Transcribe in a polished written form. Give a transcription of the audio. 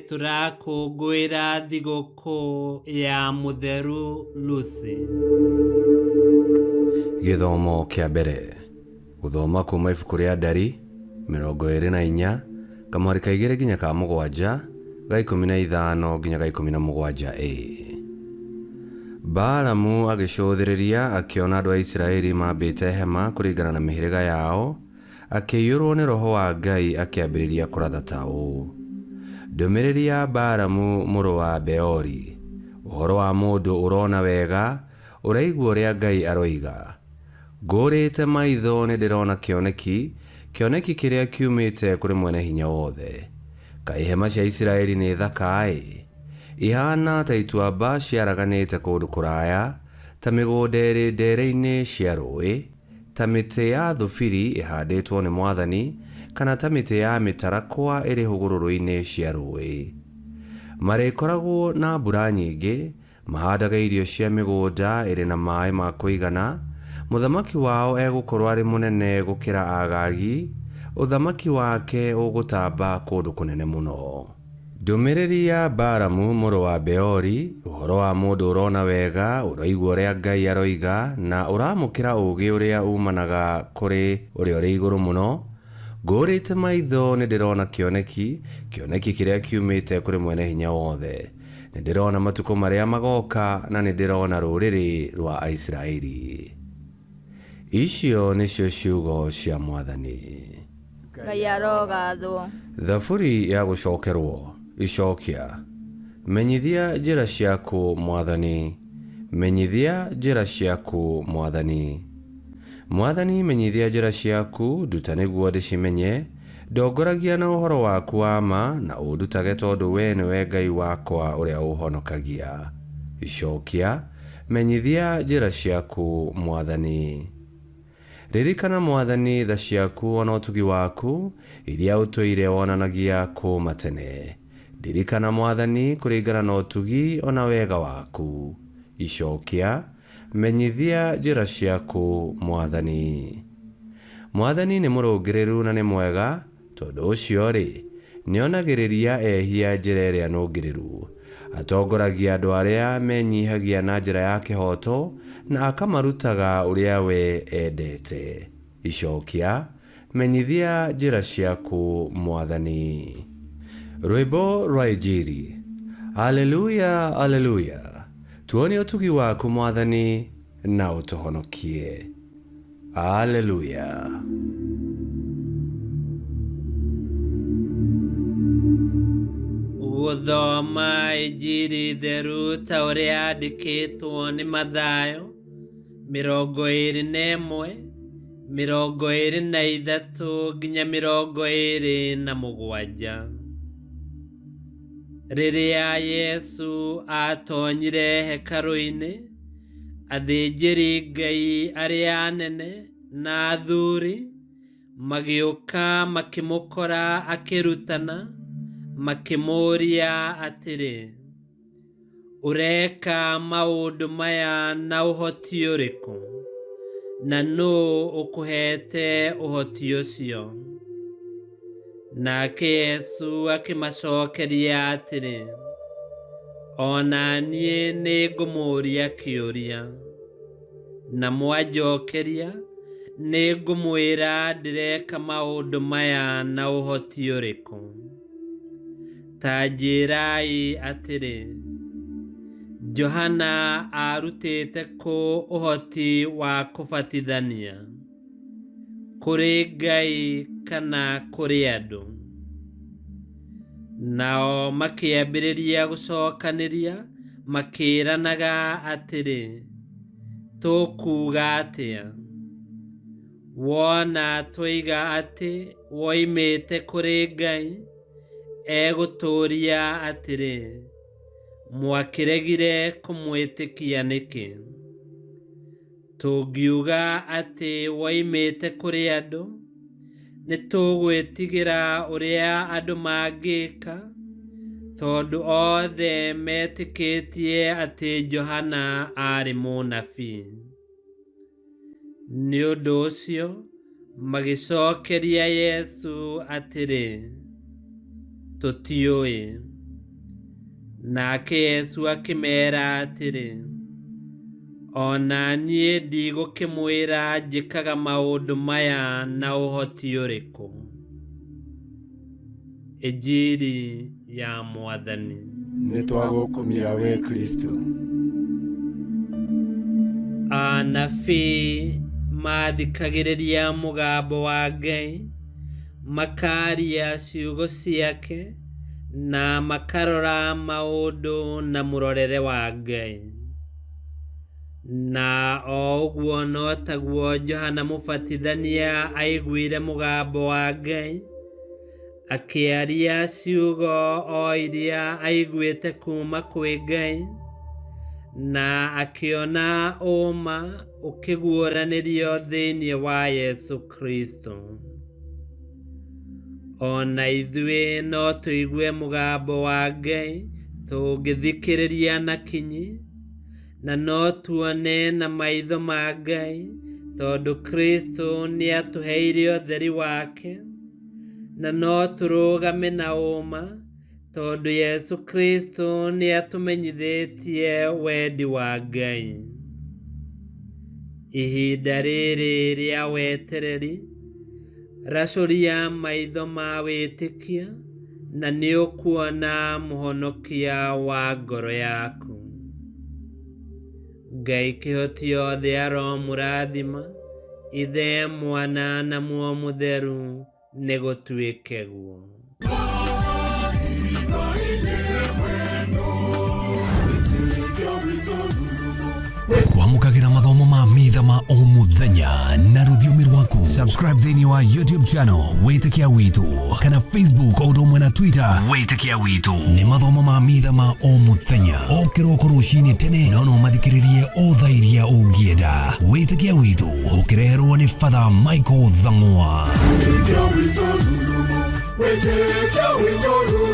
tũrakũngũĩra thigũkũ ya Mũtheru Lucy. Gĩthomo kĩa mbere. Gũthoma kuuma ibuku rĩa Ndari, 24, kamũhari ka igĩrĩ nginya ka mũgwanja, ga 15 nginya ga 17 a. Balamu agĩcũthĩrĩria akĩona andũ a Isiraeli maambĩte hema kũringana na mĩhĩrĩga yao, Akĩiyũrũo nĩ roho wa Ngai akĩambĩrĩria kũratha ta ũũ, Ndũmĩrĩri ya Balamu mũrũ wa Beori, ũhoro wa mũndũ ũrona wega, ũraigua ũrĩa Ngai aroiga. Ngũũrĩte maitho nĩndĩrona kĩoneki, kĩoneki kĩrĩa kiumĩte kũrĩ Mwene-Hinya-Wothe. Kaĩ hema cia Isiraeli nĩ thaka-ĩ! Ihaana ta ituamba ciaraganĩte kũndũ kũraya, ta mĩgũnda ĩrĩ ndeere-inĩ cia rũũĩ. Ta mĩtĩ ya thubiri ĩhandĩtwo nĩ Mwathani, kana ta mĩtĩ ya mĩtarakwa ĩrĩ hũgũrũrũ-inĩ cia rũũĩ. Marĩkoragwo na mbura nyingĩ, mahandage irio cia mĩgũnda ĩrĩ na maaĩ ma kũigana, mũthamaki wao egũkorwo arĩ mũnene gũkĩra Agagi, ũthamaki wake ũgũtamba kũndũ kũnene mũno. Ndũmĩrĩri ya Balamu mũrũ wa Beori, ũhoro wa mũndũ ũrona wega, ũraigua ũrĩa Ngai aroiga, na ũramũkĩra ũũgĩ ũrĩa uumanaga kũrĩ Ũrĩa-ũrĩ-Igũrũ-Mũno, Ngũũrĩte maitho nĩndĩrona kĩoneki, kĩoneki kĩrĩa kiumĩte kũrĩ Mwene-Hinya-Wothe. Nĩndĩrona matukũ marĩa magooka, na nĩndĩrona rũrĩrĩ rwa Aisiraeli. Icio nĩcio ciugo cia Mwathani. Ngai arogathwo. Thaburi ya gũcokerwo. Icokia. Menyithia njĩra ciaku, Mwathani, Menyithia njĩra ciaku, Mwathani. Mwathani menyithia njĩra ciaku, nduta nĩguo ndĩcimenye, Ndongoragia na ũhoro waku wa ma, na ũndutage tondũ wee nĩwe Ngai wakwa ũrĩa ũũhonokagia. Icokia. Menyithia njĩra ciaku, Mwathani. Ririkana, Mwathani, tha ciaku o na ũtugi waku, iria ũtũire wonanagia kuuma tene. Ndirikana, Mwathani, kũringana na ũtugi o na wega waku. Icokia, Menyithia njĩra ciaku, Mwathani. Mwathani nĩ mũrũngĩrĩru na nĩ mwega, Tondũ ũcio-rĩ, nĩonagĩrĩria ehia njĩra ĩrĩa nũngĩrĩru. Atongoragia andũ arĩa menyihagia na njĩra ya kĩhooto, na akamarutaga ũrĩa we endete. Icokia, Menyithia njĩra ciaku, Mwathani. Rwĩmbo rwa Injiri. Aleluya, Aleluya! Tuonie ũtugi waku, Mwathani, na ũtũhonokie. Aleluya. Gũthoma Injiri theru ta ũrĩa yandĩkĩtwo nĩ Mathayo 21, 23 nginya 27. Rĩrĩa Yesu aatonyire hekarũ-inĩ, athĩnjĩri-Ngai arĩa anene na athuri magĩũka makĩmũkora akĩrutana, makĩmũũria atĩrĩ, Ũreka maũndũ maya na ũhoti ũrĩkũ? Na nũũ ũkũheete ũhoti ũcio? Nake Yesu akĩmacokeria atĩrĩ, O na niĩ nĩ ngũmũũria kĩũria, na mwanjokeria, nĩ ngũmwĩra ndĩreka maũndũ maya na ũhoti ũrĩkũ. Ta njĩrai atĩrĩ, Johana aarutĩte kũ ũhoti wa kũbatithania? Kũrĩ Ngai kana kũrĩ andũ? Nao makĩambĩrĩria gũcokanĩria makĩĩranaga atĩrĩ, Tũkuuga atĩa? Wona twoiga atĩ woimĩte kũrĩ Ngai, egũtũũria atĩrĩ, 'Mwakĩregire kũmwĩtĩkia nĩkĩ? Tũngiuga atĩ woimĩte kũrĩ andũ, nĩ tũgwĩtigĩra ũrĩa andũ mangĩka, tondũ othe metĩkĩtie atĩ Johana aarĩ mũnabii. Nĩ ũndũ ũcio magĩcokeria Yesu atĩrĩ, Tũtiũĩ. Nake Yesu akĩmeera atĩrĩ, O na niĩ ndigũkĩmwĩra njĩkaga maũndũ maya na ũhoti ũrĩkũ. Injiri ya Mwathani. Nĩtwagũkumia we Kristo. Anabii mathikagĩrĩria mũgambo wa Ngai, makaria ciugo ciake, na makarora maũndũ na mũrorere wa Ngai. Na o ũguo no taguo Johana Mũbatithania aiguire mũgambo wa Ngai, akĩaria ciugo o iria aiguĩte kuuma kwĩ Ngai, na akĩona ũũma ũkĩguũranĩrio thĩinĩ wa Yesu Kristo. O na ithuĩ no tũigue mũgambo wa Ngai tũngĩthikĩrĩria na kinyi, na no tuone na maitho ma Ngai, tondũ Kristo nĩatũheire ũtheri wake, na no tũrũgame na ũũma, tondũ Yesu Kristo nĩatũmenyithĩtie wendi wa Ngai. Ihinda rĩrĩ rĩa wetereri, racũria maitho ma wĩtĩkio, na nĩũkuona mũhonokia wa ngoro yaku. Ngai kĩhoti yothe aromũrathima, Ithe, Mwana na Muoyo Mũtheru, nĩgũtuĩke guo. Kwamũkagĩra mathomo ma mitha ma o mũthenya na rũthiomi rwaku. Subscribe thĩinĩ wa YouTube channel Wĩtĩkia Witũ kana Facebook o ũndũ ũmwe na Twitter Wĩtĩkia Witũ. Nĩ mathomo ma mitha ma o mũthenya o kĩroko rũcinĩ tene, no no mathikĩrĩrie o thaa iria ũngĩenda. Wĩtĩkia Witũ ũkĩreherwo nĩ Father Michael Thang'wa. Wĩtĩkia witũ rurumo, wĩtĩkia witũ rurumo.